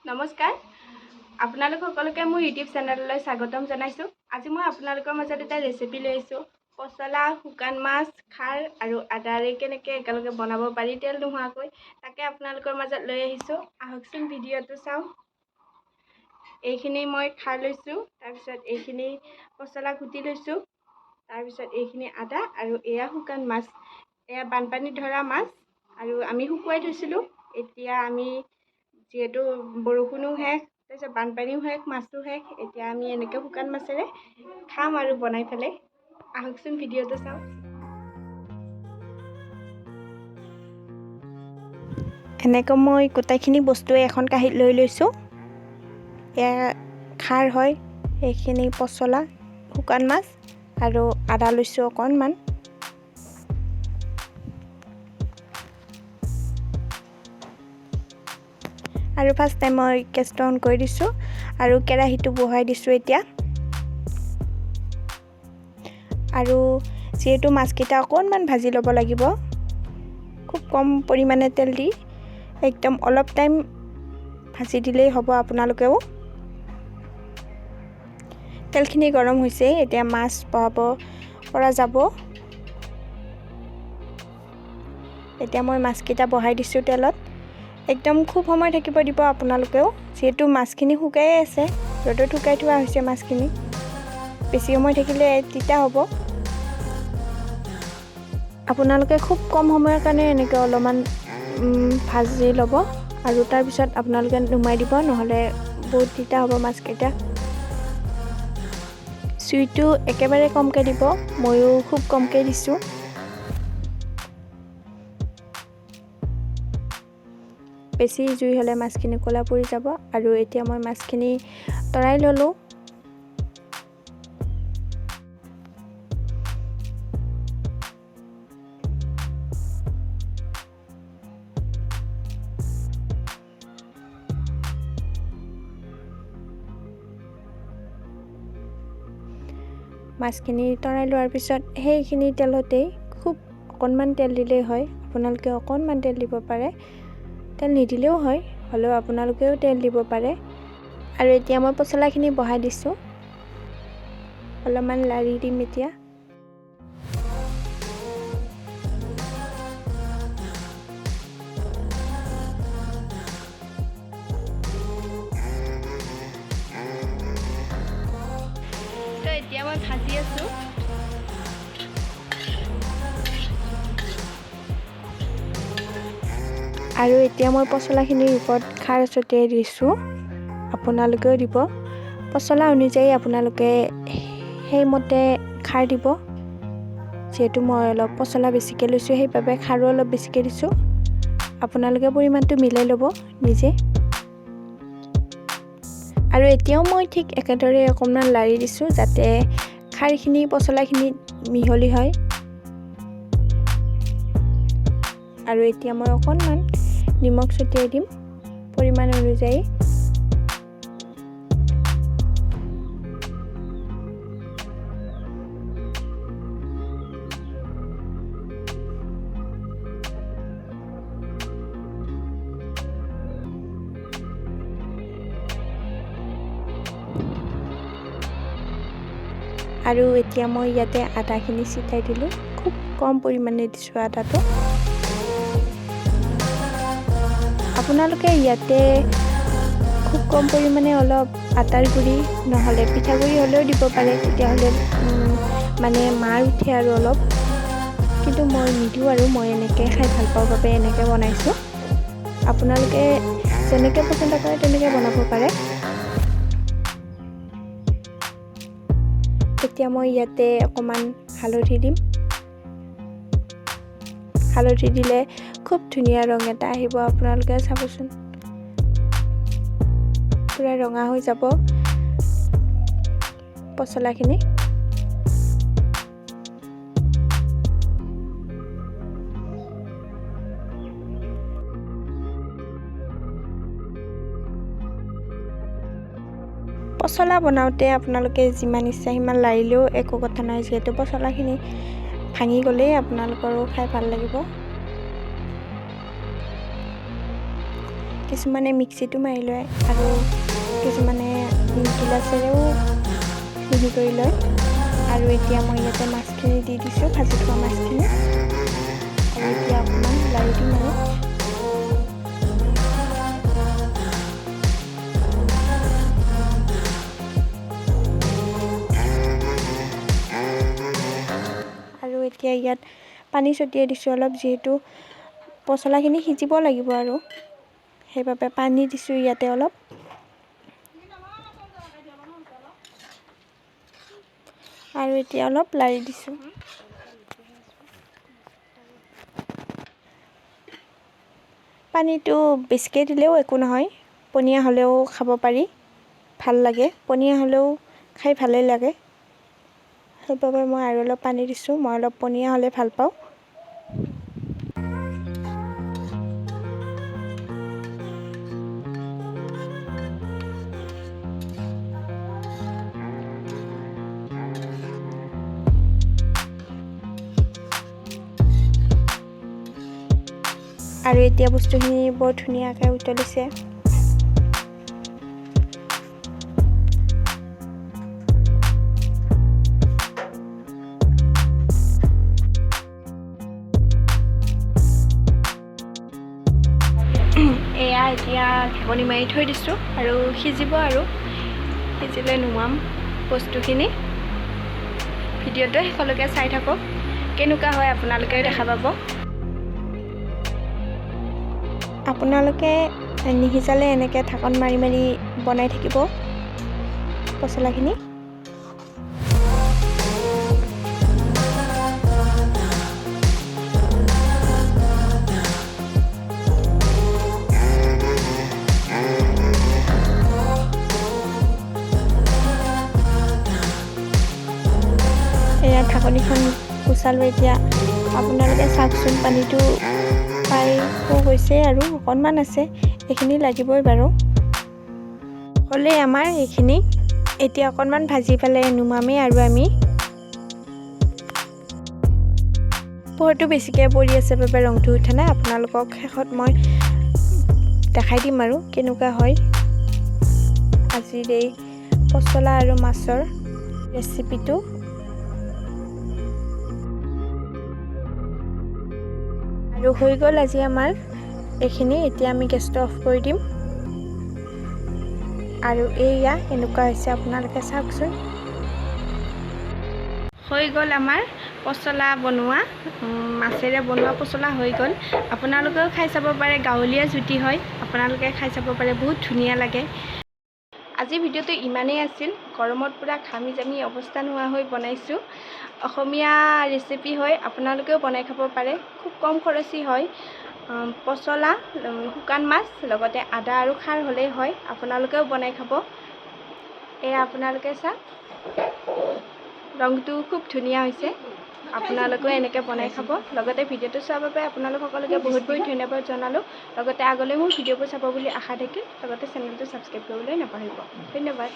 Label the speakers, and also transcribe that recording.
Speaker 1: নমস্কাৰ, আপোনালোক সকলোকে মোৰ ইউটিউব চেনেললৈ স্বাগতম জনাইছোঁ। আজি মই আপোনালোকৰ মাজত এটা ৰেচিপি লৈ আহিছোঁ। পচলা, শুকান মাছ, খাৰ আৰু আদাৰে কেনেকৈ একেলগে বনাব পাৰি তেল নোহোৱাকৈ, তাকে আপোনালোকৰ মাজত লৈ আহিছোঁ। আহকচোন ভিডিঅ'টো চাওঁ। এইখিনি মই খাৰ লৈছোঁ, তাৰপিছত এইখিনি পচলা কুটি লৈছোঁ, তাৰপিছত এইখিনি আদা আৰু এয়া শুকান মাছ। এয়া বানপানীত ধৰা মাছ আৰু আমি শুকুৱাই থৈছিলোঁ। এতিয়া আমি যিহেতু বৰষুণো শেষ, তাৰপিছত বানপানীও শেষ, মাছো শেষ, এতিয়া আমি এনেকৈ শুকান মাছেৰে খাম আৰু বনাই পেলাই। আহকচোন ভিডিঅ'টো চাওঁ।
Speaker 2: এনেকৈ মই গোটেইখিনি বস্তুৱে এখন কাঁহীত লৈ লৈছোঁ। এয়া খাৰ হয়, এইখিনি পচলা, শুকান মাছ আৰু আদা লৈছোঁ অকণমান। আৰু ফাৰ্ষ্ট টাইম মই গেছটো অন কৰি দিছোঁ আৰু কেৰাহীটো বহাই দিছোঁ এতিয়া। আৰু যিহেতু মাছকেইটা অকণমান ভাজি ল'ব লাগিব, খুব কম পৰিমাণে তেল দি একদম অলপ টাইম ভাজি দিলেই হ'ব। আপোনালোকেও তেলখিনি গৰম হৈছে, এতিয়া মাছ বহাব পৰা যাব। এতিয়া মই মাছকেইটা বহাই দিছোঁ তেলত। একদম খুব সময় থাকিব দিব আপোনালোকেও, যিহেতু মাছখিনি শুকায়ে আছে, ৰ'দত শুকাই থোৱা হৈছে মাছখিনি। বেছি সময় থাকিলে তিতা হ'ব। আপোনালোকে খুব কম সময়ৰ কাৰণে এনেকৈ অলপমান ভাজি ল'ব আৰু তাৰপিছত আপোনালোকে নুমাই দিব, নহ'লে বহুত তিতা হ'ব মাছকেইটা। জুইটো একেবাৰে কমকৈ দিব, ময়ো খুব কমকৈ দিছোঁ। বেছি জুই হ'লে মাছখিনি ক'লা পৰি যাব। আৰু এতিয়া মই মাছখিনি তৰাই ল'লোঁ। মাছখিনি তৰাই লোৱাৰ পিছত সেইখিনি তেলতেই খুব অকণমান তেল দিলেই হয়। আপোনালোকে অকণমান তেল দিব পাৰে, তেল নিদিলেও হয়, হ'লেও আপোনালোকেও তেল দিব পাৰে। আৰু এতিয়া মই পচলাখিনি বহাই দিছোঁ, অলপমান লাৰি দিম এতিয়া।
Speaker 1: তো এতিয়া মই ভাজি আছোঁ।
Speaker 2: আৰু এতিয়া মই পচলাখিনিৰ ওপৰত খাৰ ছটিয়াই দিছোঁ, আপোনালোকেও দিব। পচলা অনুযায়ী আপোনালোকে সেইমতে খাৰ দিব। যিহেতু মই অলপ পচলা বেছিকৈ লৈছোঁ, সেইবাবে খাৰো অলপ বেছিকৈ দিছোঁ। আপোনালোকে পৰিমাণটো মিলাই ল'ব নিজে। আৰু এতিয়াও মই ঠিক একেদৰে অকণমান লাৰি দিছোঁ, যাতে খাৰখিনি পচলাখিনিত মিহলি হয়। আৰু এতিয়া মই অকণমান নিমখ ছটিয়াই দিম পৰিমাণ অনুযায়ী। আৰু এতিয়া মই ইয়াতে আদাখিনি ছিটাই দিলোঁ, খুব কম পৰিমাণে দিছোঁ আদাটো। আপোনালোকে ইয়াতে খুব কম পৰিমাণে অলপ আটাৰ গুড়ি নহ'লে পিঠাগুড়ি হ'লেও দিব পাৰে, তেতিয়াহ'লে মানে মাৰ উঠে আৰু অলপ। কিন্তু মই নিদিওঁ আৰু, মই এনেকৈ খাই ভাল পাওঁ বাবে এনেকৈ বনাইছোঁ। আপোনালোকে যেনেকৈ পচন্দ কৰে তেনেকৈ বনাব পাৰে। এতিয়া মই ইয়াতে অকণমান হালধি দিম। হালধি দিলে খুব ধুনীয়া ৰং এটা আহিব, আপোনালোকে চাবচোন, পূৰা ৰঙা হৈ যাব পচলাখিনি। পচলা বনাওঁতে আপোনালোকে যিমান ইচ্ছা সিমান লাৰিলেও একো কথা নাই, যিহেতু পচলাখিনি ভাঙি গ'লেই আপোনালোকৰো খাই ভাল লাগিব। কিছুমানে মিক্সিটো মাৰি লয় আৰু কিছুমানে গিলাচেৰেও মিহি কৰি লয়। আৰু এতিয়া মই ইয়াতে মাছখিনি দি দিছোঁ, ভাজি থোৱা মাছখিনি। আৰু এতিয়া অকণমান লাৰি দিম আৰু। আৰু এতিয়া ইয়াত পানী ছটিয়াই দিছোঁ অলপ, যিহেতু পচলাখিনি সিজিব লাগিব আৰু সেইবাবে পানী দিছোঁ ইয়াতে অলপ। আৰু এতিয়া অলপ লাৰি দিছোঁ। পানীটো বেছিকৈ দিলেও একো নহয়, পনীয়া হ'লেও খাব পাৰি, ভাল লাগে। পনীয়া হ'লেও খাই ভালেই লাগে, সেইবাবে মই আৰু অলপ পানী দিছোঁ। মই অলপ পনীয়া হ'লে ভাল পাওঁ। আৰু এতিয়া বস্তুখিনি বৰ ধুনীয়াকৈ উতলিছে। এয়া এতিয়া ঢাকনি মাৰি থৈ দিছোঁ আৰু সিজিব, আৰু সিজিলে নুমাম বস্তুখিনি। ভিডিঅ'টো শেষলৈকে চাই থাকক, কেনেকুৱা হয় আপোনালোকেও দেখা পাব। আপোনালোকে নিসিজালে এনেকৈ ঢাকন মাৰি মাৰি বনাই থাকিব পচলাখিনি। এয়া ঢাকনিখন গুচালোঁ। এতিয়া আপোনালোকে চাওকচোন, পানীটো প্ৰায় গৈছে আৰু অকণমান আছে, এইখিনি লাগিবই বাৰু। হ'লেই আমাৰ এইখিনি। এতিয়া অকণমান ভাজি পেলাই নুমামেই আৰু আমি। পোহৰটো বেছিকৈ পৰি আছে বাবে ৰংটো উঠা নাই। আপোনালোকক শেষত মই দেখাই দিম আৰু কেনেকুৱা হয় আজিৰ এই পচলা আৰু মাছৰ ৰেচিপিটো। আৰু হৈ গ'ল আজি আমাৰ এইখিনি। এতিয়া আমি গেছটো অফ কৰি দিম। আৰু এইয়া এনেকুৱা হৈছে, আপোনালোকে চাওকচোন।
Speaker 1: হৈ গ'ল আমাৰ পচলা বনোৱা, মাছেৰে বনোৱা পচলা হৈ গ'ল। আপোনালোকেও খাই চাব পাৰে, গাঁৱলীয়া জুতি হয়, আপোনালোকে খাই চাব পাৰে, বহুত ধুনীয়া লাগে। আজি ভিডিঅ'টো ইমানেই আছিল। গৰমত পূৰা ঘামি জামি অৱস্থা নোহোৱা হৈ বনাইছোঁ। অসমীয়া ৰেচিপি হয়, আপোনালোকেও বনাই খাব পাৰে, খুব কম খৰচী হয়। পচলা, শুকান মাছ, লগতে আদা আৰু খাৰ হ'লেই হয়। আপোনালোকেও বনাই খাব। এয়া আপোনালোকে চাওক, ৰংটো খুব ধুনীয়া হৈছে। আপোনালোকেও এনেকৈ বনাই খাব। লগতে ভিডিঅ'টো চোৱাৰ বাবে আপোনালোক সকলোকে বহুত বহুত ধন্যবাদ জনালোঁ। লগতে আগলৈ মোৰ ভিডিঅ'বোৰ চাব বুলি আশা থাকিল। লগতে চেনেলটো ছাবস্ক্ৰাইব কৰিবলৈ নাপাহৰিব। ধন্যবাদ।